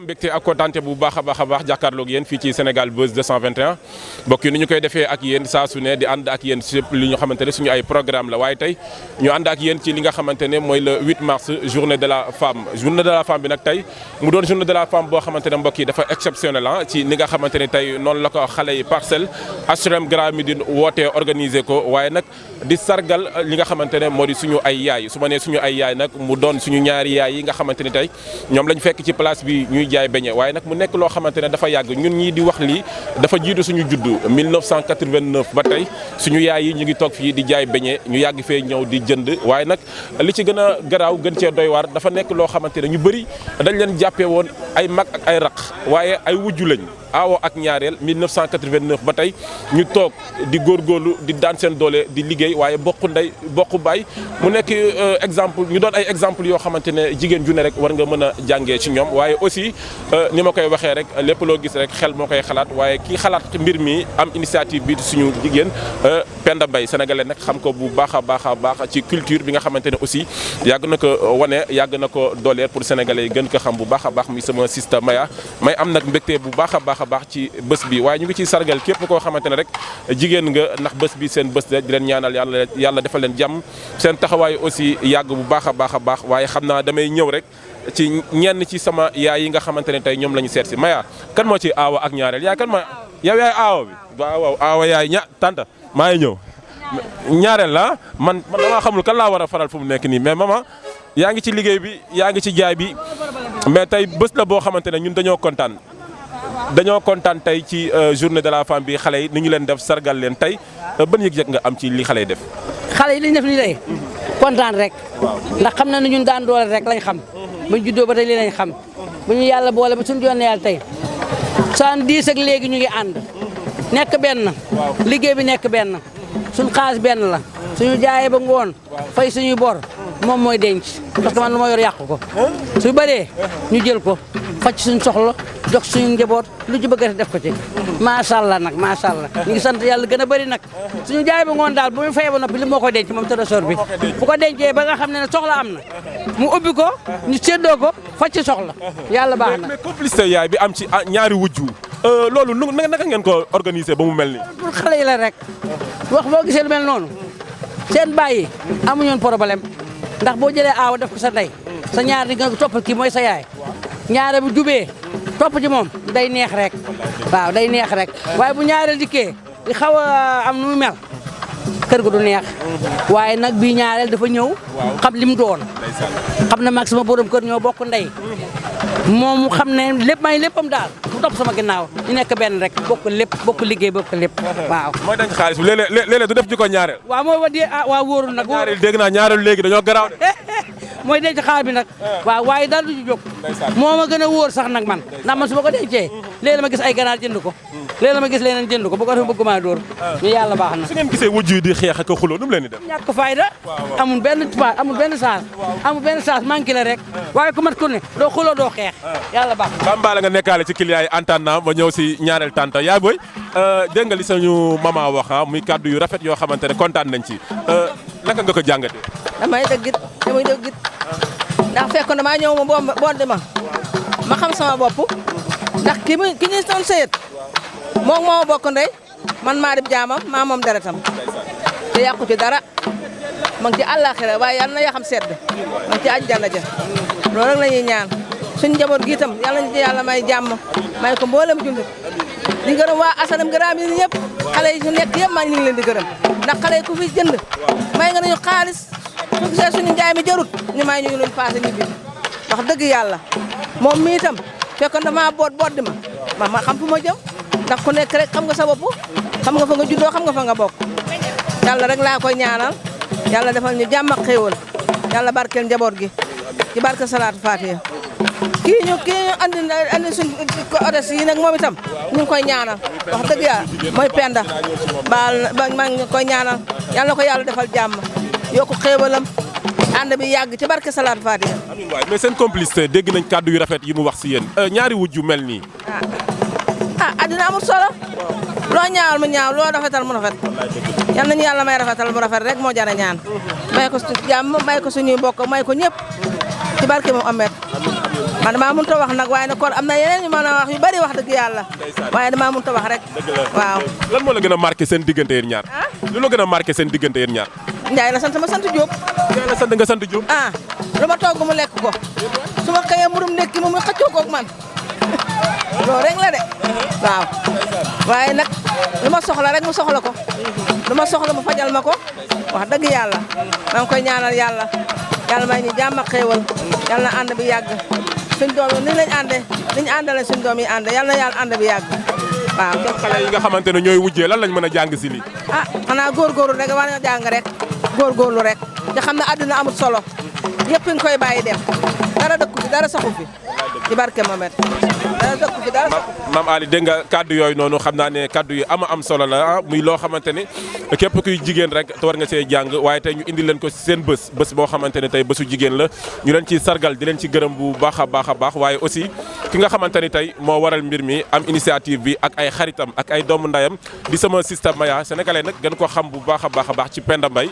am mbégte ak kontaante bu baax a baax jàkkaarloog yéen fii ci Sénégal Buzz 221 mbokk yi ni ñu koy defee ak yéen saa su ne di ànd ak yéen ci li ñu xamante ne suñu ay programme la waaye tey ñu ànd ak yéen ci li nga xamante ne mooy le 8 mars journée de la femme bi nag tey mu doon journée de la femme boo xamante ne mbokk yi dafa exceptionnel ci ni nga xamante ne tey noonu la ko xale yi Parcelles HLM Grand Médine wootee organiser ko waaye nag di sargal li nga xamante ne moo di suñu ay yaay su ma nee suñu ay yaay nag mu doon suñu ñaari yaay yi nga xamante ni tey ñoom lañ fekk ci place bi ñuy jaay beñe waaye nag mu nekk loo xamante ne dafa yàgg ñun ñii di wax lii dafa jiitu suñu juddu 1989 ba tey suñu yaay yi ñu ngi toog fii di jaay beñe ñu yàgg fee ñëw di jënd waaye nag li ci gën a garaaw gën cee doy waar dafa nekk loo xamante ne ñu bëri dañ leen jàppee woon ay mag ak ay raq waaye ay wujju lañ aawo ak ñaareel 1989 ba tey ñu toog di góorgóorlu di daan seen doole di liggéey waaye bokku ndey bokku baay mu nekk exemple ñu doon ay exemple yoo xamante ne jigéen ju ne rek war nga mën a jàngee ci ñoom waaye aussi ni ma koy waxee rek lépp loo gis rek xel moo koy xalaat waaye kii xalaat mbir mi am initiative bi suñu jigéen Penda Mbaye sénégalais nag xam ko bu baax a baax ci culture bi nga xamante ne aussi yàgg na ko wane yàgg na ko dooleel pour sénégalais yi gën ko xam bu baax a baax muy sama sista Maya may am nag mbégte bu baax a baax ci bés bi waaye ñu ngi ciy sargal képp koo xamante ne rek jigéen nga ndax bés bi seen bés la di leen ñaanal yàlla defal leen jàmm seen taxawaay aussi yàgg bu baax a baax waaye xam naa damay ñëw rek ci ñenn ci sama yaay yi nga xamante ne tey ñoom la ñu seet si Maya kan moo ci aawa ak ñaareel yaay kan ma yow yaay aawa bi waaw aawa yaay tanta maa ngi ñëw ñaareel la man damaa xamul kan laa war a faral fu mu nekk nii mais maman yaa ngi ci liggéey bi yaa ngi ci jaay bi mais tey bés la boo xamante ne ñun dañoo kontaan tey ci journée de la femme bi xale yi ni ñu leen def sargal leen tey ban yëg-yëg nga am ci li xale yi def. xale yi li ñu def nii tey kontaan rek ndax xam na ne ñun daan doole rek lañ xam ba ñu juddoo ba tey lii lañ xam bu ñu yàlla boole ba suñu yoon yàlla tey 70 ak léegi ñu ngi ànd nekk benn liggéey bi nekk benn suñu xaalis benn la suñu jaayee ba ngoon fay suñuy bor moom mooy denc parce que man lu ma yor yàqu ko su bëree ñu jël ko faj suñu soxla jox suñu njaboot lu ci bëgg a def ko ci macha allah nag macha allah ñu ngi sant yàlla gën a bëri nag suñu jaay ba ngoon daal bu mu fayee ba noppi li moo koy denc moom trésor bi bu ko dencee ba nga xam ne soxla am na mu ubbi ko ñu séddoo ko faj ci soxla yàlla baax na. mais complicité yaay bi am ci ñaari wujju loolu naka ngeen ko organiser ba mu mel nii. pour xale yi la rek wax boo gisee lu mel noonu seen bàyyi amuñu woon problème ndax boo jëlee aawa def ko sa ndey sa ñaar di nga topp kii mooy sa yaay ñaare bu jubee topp ci moom day neex rek waaw day neex rek waaye bu ñaareel dikkee di xaw a am nu mu mel kër ga du neex waaye nag bii ñaareel dafa ñëw xam li mu doon xam na mag sama borom kër ñoo bokk ndey moom mu xam ne lépp may léppam daal mu topp sama ginnaaw ñu nekk benn rek bokk lépp bokk liggéey bokk lépp waaw. mooy denc xaalis bi léeg-léeg du def ci ko ñaareel. waaw mooy wax dëgg waaw wóorul nag. ñaareel dégg naa ñaareel léegi dañoo garaaw de. mooy denc xaalis bi nag waaw waaye daal du ci jóg moo ma gën a wóor sax nag man ndax man su ma ko dencee léegi ma gis ay ganaar jënd ko léegi ma gis leneen jënd ko bu ko defee bëgg maa dóor ñu yàlla baax na. su ngeen gisee wujj yi di xeex ak a xuloo nu mu leen di def. ñàkk ko fayda amul benn tubaab amul benn chance amul benn chance manqué la rek waaye ku mat ku ne doo xuloo doo xeex yàlla baax na. Bamba la nga nekkaale ci client yi antaan naa ma ñëw si ñaareel tanta yaay booy dégg nga li sañu maman wax muy kàddu yu rafet yoo xamante ne kontaan nañ ci naka nga ko jàngatee. damay dëggit ndax fekk na maa ñëw ma bondi ma xam sama bopp ndax ki ñuy doon sëyët moom moo bokk ndey man maa di jaamam maa moom deretam te yàqu ci dara ma ngi ci àllaaxira waaye yal na yaa xam sedd ma ngi ci àjjana ja loolu rek la ñuy ñaan suñu njaboot gi itam yal nañu ci yàlla may jàmm may ko mboolem jullit di gërëm waa asalam gërëm yi ñëpp xale yi ñu nekk yëpp maa ngi leen di gërëm ndax xale yi ku fi jënd may nga nañu xaalis su gisee suñu njaay mi jarut ñu may ñu luñ passé ñibbi wax dëgg yàlla moom mi itam fekkoon dama boot di ma xam fu ma jëm ndax ku nekk rek xam nga sa bopp xam nga fa nga juddoo xam nga fa nga bokk yàlla rek laa koy ñaanal yàlla defal ñu jàmm ak xéewal yàlla barkeel njaboot gi ci barke salaatu faatiha kii ñu andi suñ odes yi nag moom itam ñu ngi koy ñaanal wax dëgg yàlla mooy Penda maa ngi koy ñaanal yàlla ko yàlla defal jàmm yokku xéewalam ànd bi yàgg ci barke salaat Fatiha. amiin waay mais seen complicité dégg nañ kàddu yu rafet yi mu wax si yéen ñaari wujj yu mel nii. addina amul solo loo ñaawal mu ñaaw loo rafetal mu rafet yal nañu yàlla may rafetal mu rafet rek moo jara ñaan may ko jàmm may ko suñuy bokk may ko ñëpp ci barke moom Amet man damaa mënut a wax nag waaye nag kon am na yeneen yu mën a wax yu bari wax dëgg yàlla waaye damaa mënut a wax rek waaw lan moo la gën a marqué seen diggante yéen ñaar lu la gën a marqué seen diggante yéen ñaar Ndiaye la sant ma sant Diop Ndiaye la sant nga sant Diop lu ma togg mu lekk ko su ma xëyee murum nekki mu xëccoo koog man loolu rek la de waaw waaye nag lu ma soxla rek mu soxla ko lu ma soxla mu fajal ma ko wax dëgg yàlla maa ngi koy ñaanal yàlla may ñu jàmm ak xéewal yàlla na ànd bi yàgg suñ doom yi ni lañ àndee ni ñu àndale suñ doom yi ànd yàlla na yàlla ànd bi yàgg waaw xale yi nga xamante ne ñooy wujjee lan lañ mën a jàng si lii xanaa góorgóorlu rek war na jàng rek góorgóorlu rek te xam ne àdduna amul solo yëpp nga koy bàyyi dem dara dëkku fi dara saxu fi ci barke Mohamed dara dëkku fi dara Mame Ali dégg nga kaddu yooyu noonu xam naa ne kaddu yu am solo la muy loo xamante ne képp kuy jigéen rek te war nga see jàng waaye tey ñu indi leen ko si seen bés boo xamante ne tey bésu jigéen la ñu leen ci sargal di leen ci gërëm bu baax a baax waaye aussi ki nga xamante ni tey moo waral mbir mi am initiative bi ak ay xaritam ak ay doomu ndayam di sama sista Maya sénégalais nag gën ko xam bu baax a baax ci Penda Mbaye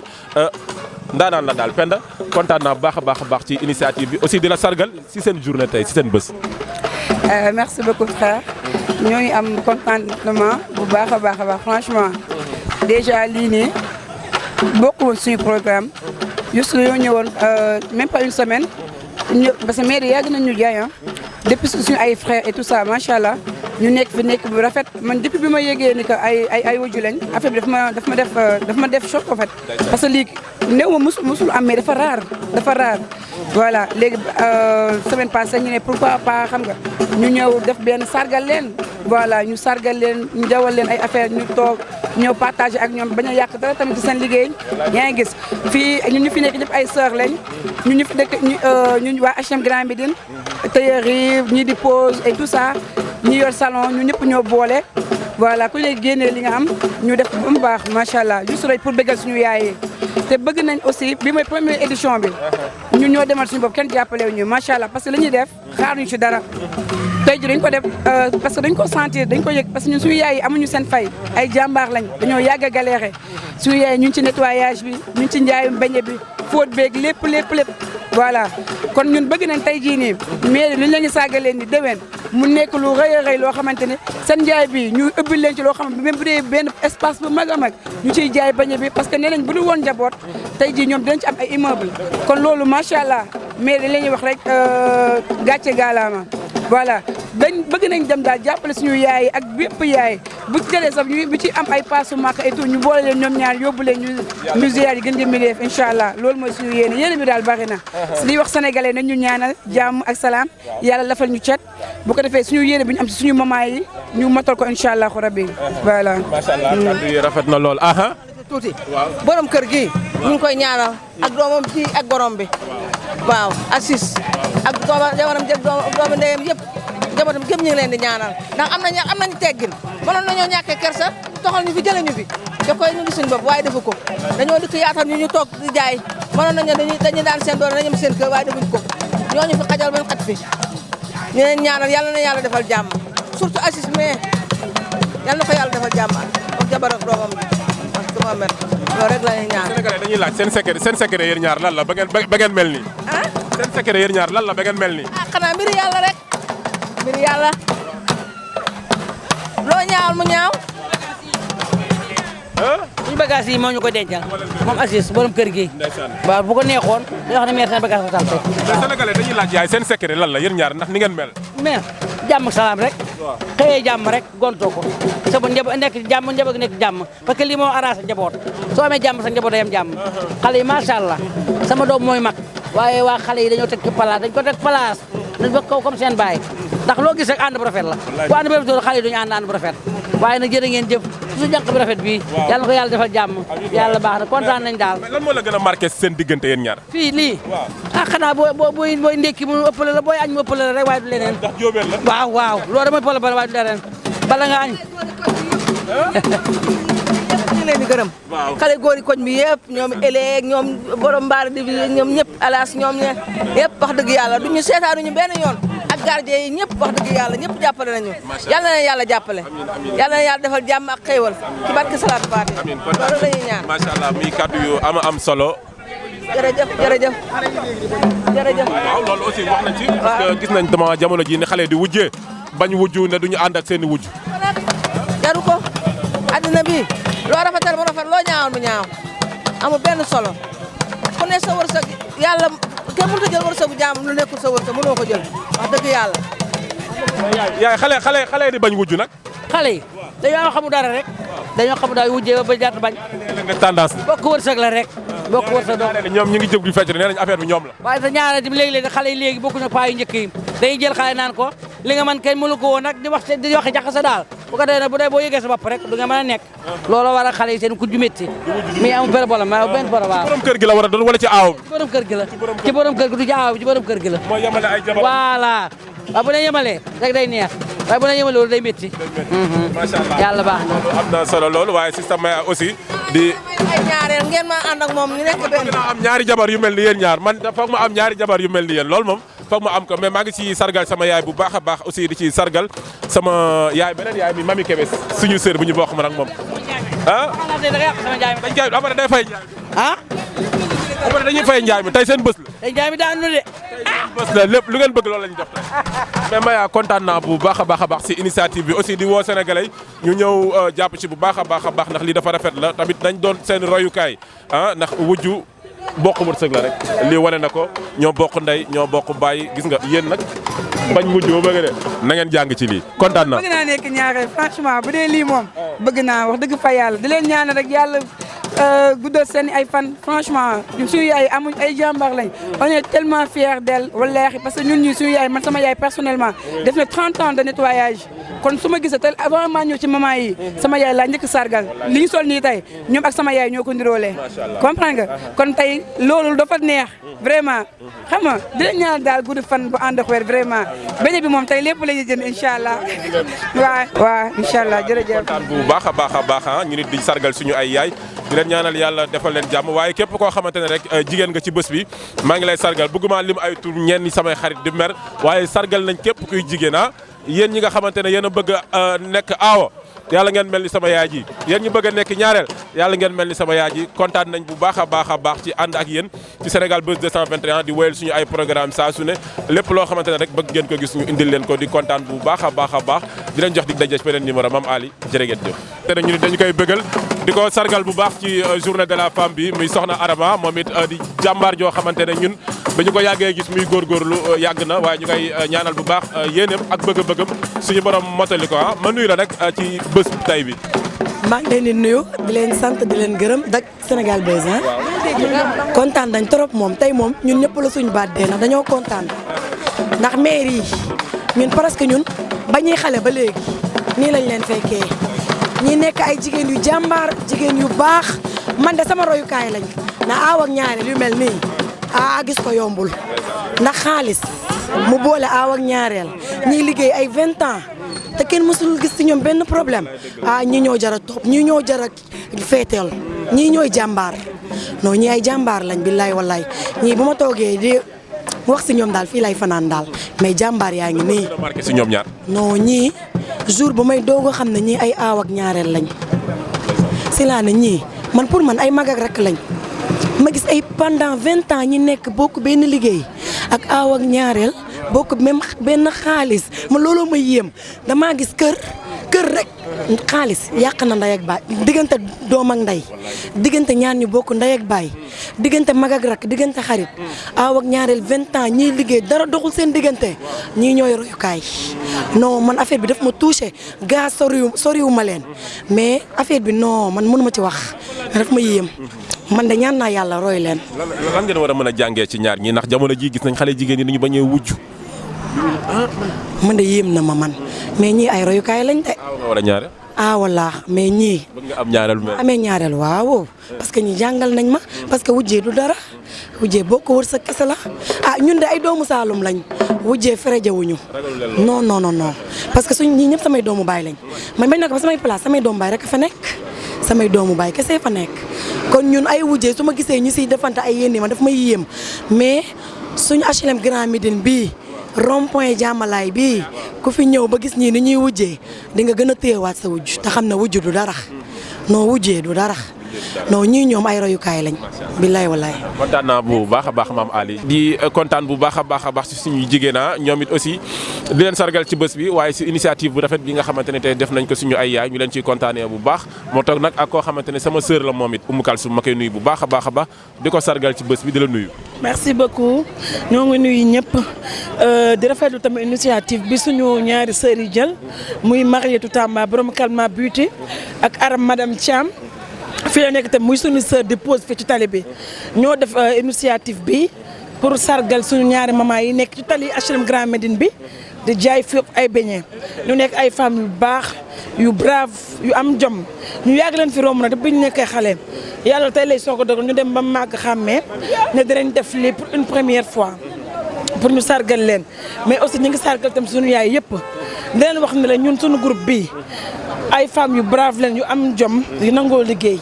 ndaanaan la daal Penda kontaan naa bu baax a baax ci initiative bi aussi di la sargal si seen journée tey si seen bés. merci beaucoup frère ñoo ngi am contentement bu baax a baax franchement déjà lii nii bokkul suñu programme juste yoo ñëwoon même pas une semaine parce que mairie yàgg nañu jaay depuis suñu ay frères et tout ça macha allah ñu nekk fi nekk bu rafet man depuis bi ma yëgee ni que ay waju lañ affaire bi daf ma def choc en fait parce que lii néew ma musul am mais dafa rare voilà léegi semaine passée ñu ne pourquoi pas xam nga ñu ñëw def benn sargal leen voilà ñu sargal leen ñu jawal leen ay affaire ñu toog ñëw partagé ak ñoom bañ a yàq dara tamit ci seen liggéey yaa ngi gis fii ñun ñu fi nekk ñëpp ay sœur lañ ñun ñu fi dëkk ñu waa HLM Grand Médine tailleur yi ñii di pose et tout ça ñi yor salon ñu ñëpp ñoo boole voilà ku ne génnee li nga am ñu def ba mu baax macha allah juste rek pour bëggal suñu yaay yi te bëgg nañ aussi bi mooy première édition bi ñun ñoo demal suñu bopp kenn jàppale ñu macha allah parce que li ñuy def xaaruñu ci dara tey ji dañ ko def parce que dañ ko sentir dañ ko yëg parce que ñun suñu yaay yi amuñu seen fay ay jàmbaar lañ dañoo yàgg a galéré suñu yaay ñu ngi ci nettoyage bi ñu ngi ci njaayum beñe bi fóot beeg lépp voilà kon ñun bëgg nañ tey jii nii mais li leen di sàggalee ni déwén mu nekk lu rëy a rëy loo xamante ne seen njaay bi ñu ëbbi leen ci loo xamante même bu dee benn espace bu mag a mag ñu ciy jaay bañe bi parce que nee nañ bu dul woon njaboot tey jii ñoom dinañ ci am ay immeuble kon loolu macha allah mais dañ leen wax rek gàcce gaalaama voilà dañ bëgg nañ dem daal jàppale suñu yaay yi ak bépp yaay bu jëlee sax bu ci am ay paasu màkk et tout ñu boole leen ñoom ñaar yóbbu leen ñu ziyaar yi gën di mi def incha allah loolu mooy suñu yéene bi daal bari na li wax sénégalais nañ ñu ñaanal jàmm ak salaam yàlla lafal ñu cet bu ko defee suñu yéene bi ñu am ci suñu maman yi ñu matal ko incha allah rabbi voilà. macha allah kàddu yi rafet na lool tuuti borom kër gi ñu ngi koy ñaanal ak doomam ji ak borom bi waaw Assis ak jabaram jëg doomu ndeyam yëpp njabootam gépp ñu ngi leen di ñaanal ndax am nañu teggin mënoon nañoo ñàkkee kersa toxal ñu fi jëlee ñu fi da koy ñu ngi suñu bopp waaye defu ko dañoo dikk yaatal ñu toog di jaay mënoon nañu dañuy daan seen doole nañu seen kër waaye defuñ ko ñooñu fi xajal ban xaj fi ñu leen ñaanal yàlla na yàlla defal jàmm surtout Assis mais yàlla na ko yàlla defal jàmm ak jabar ak doomam bi parce que Mohamed loolu rek la ñuy ñaan Sénégalais dañuy laaj seen secret yéen ñaar lan la ba ngeen mel nii seen secret yéen ñaar lan la ba ngeen mel nii xanaa mbiri yàlla rek mbiri yàlla loo ñaawal mu ñaaw suñu bagage yi moo ñu ko dencal moom Assis borom kër gi waaw bu ko neexoon day wax ne maire seen bagage fa tàmpe Sénégalais dañuy laaj yaay seen secret lan la yéen ñaar ndax ni ngeen mel mais jàmm ak salaam rek xëyee jàmm rek gontoo ko sa njaboot nekk jàmm njaboot nekk jàmm parce que lii moo arrangé njaboot soo amee jàmm sa njaboot day am jàmm xale yi macha allah sama doom mooy mag waaye waa xale yi dañoo teg ci place dañ ko teg place dañ ba kaw comme seen baay ndax loo gis rek ànd bu rafet la bu ànd bu rafet xale yi duñu ànd bu rafet waaye nag jërë ngeen jëf su jànq bi rafet bii yàlla na ko yàlla defal jàmm yàlla baax na kontaan nañ daal lan moo la gën a marqué seen diggante yéen ñaar fii lii xanaa booy ndékki mu ëppale la booy añ mu ëppale la rek waaye du leneen ndax jóobeen la waaw loolu damay pole bala waaye du leneen bala nga añ ñu leen di gërëm xale góor yi koñ bi yëpp ñoom éleeg ñoom borom mbaar di ñoom ñëpp alas ñoom ñe yëpp wax dëgg yàlla duñu seetaanuñu benn yoon ak gardien yi ñëpp wax dëgg yàlla ñëpp jàppale nañu yàlla na yàlla jàppale yàlla na yàlla defal jàmm ak xéewal ci barke salaatu faati loolu la ñuy ñaan macha allah muy kaddu yu am solo jërëjëf. waaw loolu aussi wax nañ ci. parce que gis nañ dama jamono ji ne xale di wujjee bañ wujju ne duñu ànd ak seen i wujj. jaru ko addina bi loo rafetal mu rafet loo ñaawal mu ñaaw amul benn solo ku ne sa wërsëg yàlla kenn mënut a jël wërsëgu jaam lu nekkul sa wërsëg mënoo ko jël wax dëgg yàlla. yaay xale di bañ wujju nag. xale yi dañoo xamu dara rek dañoo xamu dara wujjee ba jàtt bañ. nga tendance. bokk wërsëg la rek bokk wërsëg doon. ñoom ñu ngi jóg di fecc nee nañ affaire bi ñoom la. waaye sa ñaareel bi léegi-léegi xale yi léegi bokkuñu paa yu njëkk yi dañuy jël xale naan ko li nga mën kenn mënu ko woon nag di wax jaxase daal bu ko defee nag bu dee boo yëgee sa bopp rek du nga mën a nekk loolu war a xale yi seen ku ju métti mais amul benn problème mais benn problème waaw. ci borom kër gi la war a doon wala ci aaw bi. ci borom kër gi la ci borom kër gi du ci aaw bi ci borom kër gi la. mooy yemale ay jabar. voilà waaw bu ne yemalee rek day neex waaye bu ne yemalee loolu day métti. macha allah yàlla baax na. am na solo loolu waaye système Maya aussi di. ay ñaareel ngeen ma ànd ak moom ñu nekk benn. am ñaari jabar yu mel ni yéen ñaar man foog ma am ñaari jabar yu mel ni yéen loolu moom foog ma am ko mais maa ngi ci sargal sama yaay bu baax a baax aussi di ci sargal sama yaay beneen yaay mi Mami Kébé suñu sœur bu ñu bokk man ak moom. ah. dañ jaay après day fay njaay mi. ah. après dañuy fay njaay mi tey seen bés la. tey njaay mi daanu de. bés la lépp lu ngeen bëgg loolu la ñu def tey. mais Maya kontaan naa bu baax a baax ci initiative bi aussi di woo sénégalais ñu ñëw jàpp ci bu baax a baax ndax lii dafa rafet la tamit dañ doon seen royukaay ah ndax wujju bokk wërsëg la rek lii wane na ko ñoo bokk ndey ñoo bokk baay gis nga yéen nag bañ wujju ba bëgg de na ngeen jàng ci lii kontaan naa. bëgg naa nekk ñaareel franchement bu dee lii moom bëgg naa wax dëgg fa yàlla di leen ñaan rek yàlla guddal seen ay fan franchement suñu yaay amuñ ay jàmbaar lañ on est tellement fiers d'elle wallaahi parce que ñun ñii suñu yaay man sama yaay personnellement def na 30 ans de nettoyage kon su ma gisee tel avant maa ñëw ci maman yi sama yaay laa njëkk sargal li ñu sol nii tey ñoom ak sama yaay ñoo ko ndiroolee comprendre nga kon tey loolu dafa neex vraiment xam nga di leen ñaan daal gudd fan bu ànd ak wér vraiment beñe bi moom tey lépp la ñuy jënd incha allah waaw incha allah jërëjëf. kontaan bu baax a baax ñu nit di sargal suñu ay yaay di leen ñaanal yàlla defal leen jàmm waaye képp koo xamante ne rek jigéen nga ci bés bi maa ngi lay sargal bëgguma lim ay tur ñenn samay xarit di mer waaye sargal nañ képp kuy jigéen yéen ñi nga xamante ne yéen a bëgg a nekk aawo yàlla ngeen mel ni sama yaay ji yéen ñi bëgg a nekk ñaareel yàlla ngeen mel ni sama yaay ji kontaan nañ bu baax a baax ci ànd ak yéen ci Sénégal Buzz 221 di woyal suñu ay programme saa su ne lépp loo xamante ne rek bëgg ngeen ko gis ñu indil leen ko di kontaan bu baax a baax di leen jox dig daje ci beneen numéro Mame Ali jërë ngeen jëf te ñu dañu koy bëggal di ko sargal bu baax ci journée de la femme bi muy soxna Adama moom it di jàmbaar joo xamante ne ñun ba ñu ko yàggee gis muy góorgóorlu yàgg na waaye ñu koy ñaanal bu baax yéeneem ak bëgg-bëggam suñu borom motali ko ma nuyu la nag ci bés tay bi. maa ngi leen di nuyu di leen sant di leen gërëm dak Sénégal Buzz kontaan dañ trop moom tey moom ñun ñëpp la suñu baat dee ndax dañoo kontaan ndax maire yi ñun presque ñun ba ñuy xale ba léegi nii lañ leen fekkee ñi nekk ay jigéen yu jàmbaar jigéen yu baax man de sama royukaay lañ na aaw ak ñaareel yu mel nii gis ko yombul ndax xaalis mu boole aaw ak ñaareel ñiy liggéey ay 20 ans te kenn mësul gis ci ñoom benn problème ñii ñoo jar a topp ñii ñoo jar a féeteel ñii ñooy jàmbaar non ñii ay jàmbaar lañ billaay wallaay ñii bu ma toogee di wax ci ñoom daal fii lay fanaan daal mais jàmbaar yaa ngi nii. marqué ci ñoom ñaar. non ñii jour bu may doog a xam ne ñii ay aaw ak ñaareel lañ si laa ne ñii man pour man ay mag ak rakk lañ ma gis ay pendant 20 ans ñi nekk bokk benn liggéey ak aaw ak ñaareel. bokk même benn xaalis ma looloo ma yéem damaa gis kër rek xaalis yàq na ndey ak baay diggante doom ak ndey diggante ñaar ñu bokk ndey ak baay diggante mag ak rak diggante xarit aaw ak ñaareel 20 ans ñiy liggéey dara doxul seen diggante ñii ñooy royukaay non man affaire bi daf ma touché gaa soriwu ma leen mais affaire bi non man mënu ma ci wax daf ma yéem man de ñaan naa yàlla roy leen. lan ngeen war a mën a jàngee ci ñaar ñi ndax jamono ji gis nañ xale jigéen ñi dañu bañee wujj. man de yéem na ma man mais ñii ay royukaay lañ de. nga war a ñaareel. walla mais ñii. bëgg nga am ñaareel mel. amee ñaareel waaw parce que ñi jàngal nañ ma parce que wujjee du dara wujjee boo ko wër sa kese la ñun de ay doomu Saalum lañ wujjee ferejewuñu non parce que suñ ñii ñëpp samay doomu baay lañ man bañ na ko ba samay place samay doomu baay rek fa nekk samay doomu baay kese fa nekk kon ñun ay wujjee su ma gisee ñu siy defante ay yéen ma daf may yéem mais suñu HLM Grand Médine bii rond-point Jàmmalaay bii ku fi ñëw ba gis ñii ni ñuy wujjee di nga gën a téyewaat sa wujj te xam ne wujj du dara non wujjee du dara non ñii ñoom ay royukaay lañ. billaay wallaay. kontaan naa bu baax a baax maam Ali. di kontaan bu baax a baax ci suñuy jigéen ñoom it aussi di leen sargal ci bés bi waaye si initiative bu rafet bi nga xamante ne tey def nañ ko suñu ay yaay ñu leen ciy kontaanee bu baax moo tax nag ak koo xamante ne sama sœur la moom it Oumou Kalsoum ma koy nuyu bu baax a baax di ko sargal ci bés bi di la nuyu. merci beaucoup ñoo ngi nuyu ñëpp di rafetlu tamit initiative bi suñu ñaari sœurs yi jël muy Mariétou Tamba borom Kalma Beauty ak Aram madame Thiam fii la nekk tam muy suñu sœur di pose fi ci tali bi ñoo def initiative bi pour sargal suñu ñaari maman yi nekk ci tali HLM Grand Médine bi di jaay fépp ay beñe ñu nekk ay femmes yu baax yu brave yu am jom ñu yàgg leen fi romb na depuis ñu nekkee xale yàlla tey lay soog a dogal ñu dem ba màgg xàmmee ne dinañ def lii pour une première fois pour ñu sargal leen mais aussi ñu ngi sargal tam suñu yaay yëpp di leen wax ne la ñun suñu groupe bii ay femmes yu brave leen yu am jom yu nangoo liggéey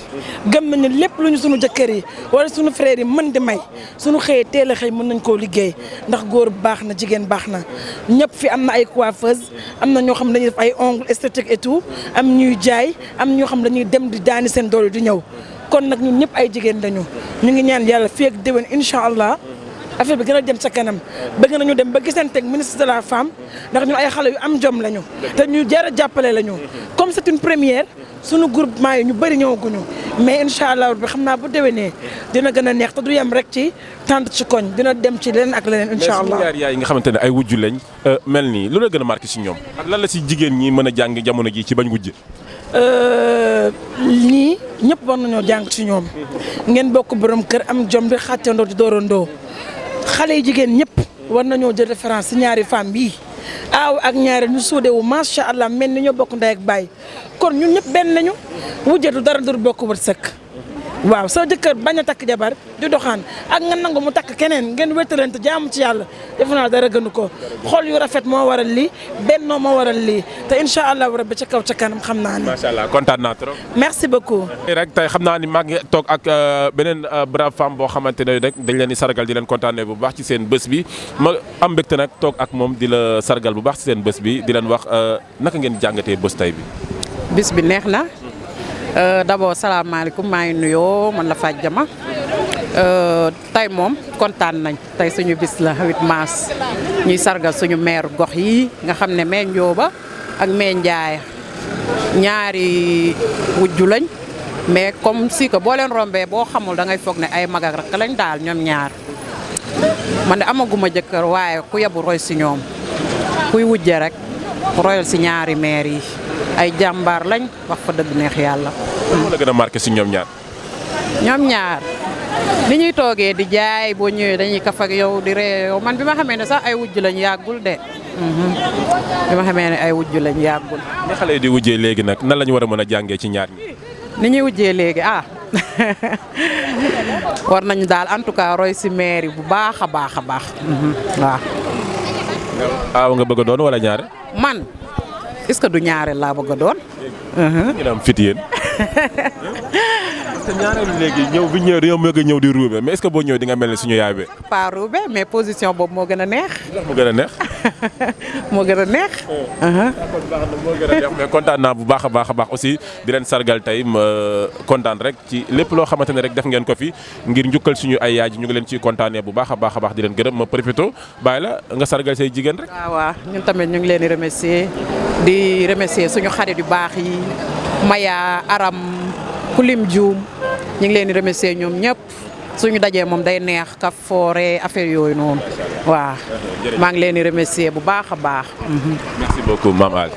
gëm nañu lépp lu ñu suñu jëkkër yi wala suñu frères yi mën di may suñu xëyee teel a xëy mën nañ koo liggéey ndax góor baax na jigéen baax na ñëpp fi am na ay coiffeuse am na ñoo xam ne dañuy def ay ongles esthétique et tout am ñuy jaay am ñoo xam ne dañuy dem di daani seen doole di ñëw kon nag ñun ñëpp ay jigéen lañu ñu ngi ñaan yàlla fii ak déwén incha allah affaire bi gën a dem sa kanam bëgg nañu dem ba gisanteeg ministre de la femme ndax ñun ay xale yu am jom lañu te ñu jar a jàppale lañu comme c'est une première sunu groupement yi ñu bëri ñëwaguñu mais incha allah bi xam naa bu déwénee dina gën a neex te du yem rek ci tànt ci koñ dina dem ci leneen ak leneen incha allah. mais suñu ñaari yaay yi nga xamante ne ay wujju lañ mel nii lu la gën a marqué si ñoom ak lan la si jigéen ñi mën a jàng jamono ji ci bañ wujje lii ñëpp war nañoo jàng ci ñoom ngeen bokk borom kër am jom di xàccandoo di doorandoo xale yi jigéen ñëpp war nañoo jël référence ci ñaari femmes bii aaw ak ñaari ñu suudewu macha allah mel ni ñoo bokk ndey ak baay kon ñun ñëpp benn nañu wujjatu dara dur bokk wërsëg waaw soo jëkkër bañ a takk jabar di doxaan ak nga nangu mu takk keneen ngeen wétalante jaamu ci yàlla defe naa dara gënu ko xol yu rafet moo waral lii bennoo moo waral lii te incha allah rabbi ca kaw ca kanam xam naa ne. macha allah kontaan naa trop. merci beaucoup. rek tey xam naa ni maa ngi toog ak beneen brave femme boo xamante ne rek dañ leen di sargal di leen kontaanee bu baax ci seen bés bi ma am mbégte nag toog ak moom di la sargal bu baax ci seen bés bi di leen wax naka ngeen jàngatee bés tey bi. bis bi neex na. D'abord salaamaaleykum maa ngi nuyoo man la Fatou Diama tey moom kontaan nañ tey suñu bis la 8 mars ñuy sargal suñu maire gox yi nga xam ne mee Ndioba ak mee Ndiaye ñaari wujju lañ mais comme si que boo leen rombee boo xamul da ngay foog ne ay mag ak rakk lañ daal ñoom ñaar man de amaguma jëkkër waaye ku yebu roy si ñoom kuy wujje rek royal si ñaari maire yi ay jàmbaar lañ wax fa dëgg neex yàlla. moo la gën a marqué si ñoom ñaar. ñoom ñaar ni ñuy toogee di jaay boo ñëwee dañuy kaf ak yow di ree yow man bi ma xamee ne sax ay wujj lañ yàggul de. bi ma xamee ne ay wujj lañ yàggul. ni xale yi di wujjee léegi nag nan la ñu war a mën a jàngee ci ñaar ñi. ni ñuy wujjee léegi war nañu daal en tout cas roy si maire bu baax a baax a baax. waaw. aaw nga bëgg a doon wala ñaare. man. est-ce que du ñaareel laa bëgg a doon. ngeen am fit yéen. te ñaareel léegi ñëw bi ñëw dañoo bëgg a ñëw di ruube mais est-ce que boo ñëwee di nga mel ni suñu yaay bi. pas ruube mais position boobu moo gën a neex. moo gën a neex. moo gën a neex. moo gën a neex mais kontaan naa bu baax a baax a baax aussi di leen sargal tey ma kontaan rek ci lépp loo xamante ne rek def ngeen ko fi ngir njukkal suñu ay yaay ji ñu ngi leen ciy kontaanee bu baax a baax di leen gërëm ma profité bàyyi la nga sargal say jigéen rek. waaw ñun tamit ñu ngi leen di remercier di remercier suñu xarit yu baax yi Maya Aram Kulim Dioum ñu ngi leen di remercier ñoom ñëpp suñu dajee moom day neex ka foore affaire yooyu noonu waaw maa ngi leen di remercier bu baax a baax. merci beaucoup Mame Ali.